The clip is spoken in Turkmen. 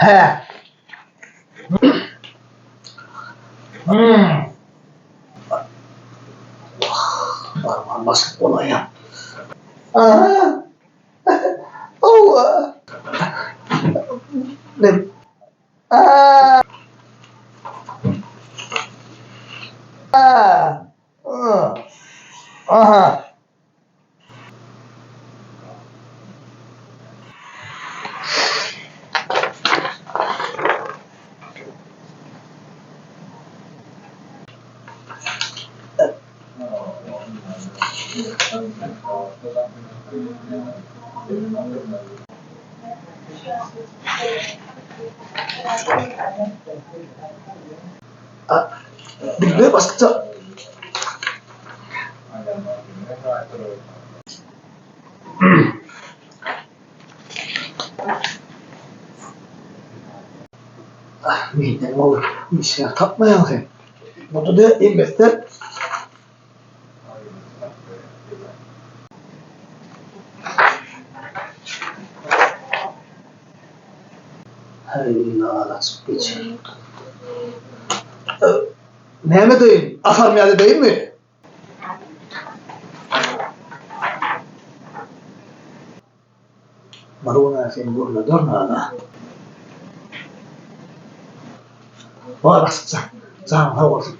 Hä. Hmm. Barman başlyk bolaýýa. Aha. Hawa. Men Aa. Aa. Aha. Bilme başgaça. Menden gowy işgär tapmaýaň sen. Buda-da elbetde. Häý, nalaçyk geçer. Näme edeýin, asarym ýaly edeýinmi? Bir gün-ä seni gürlederin aga. Bar, açykja, janyň sag bolsun.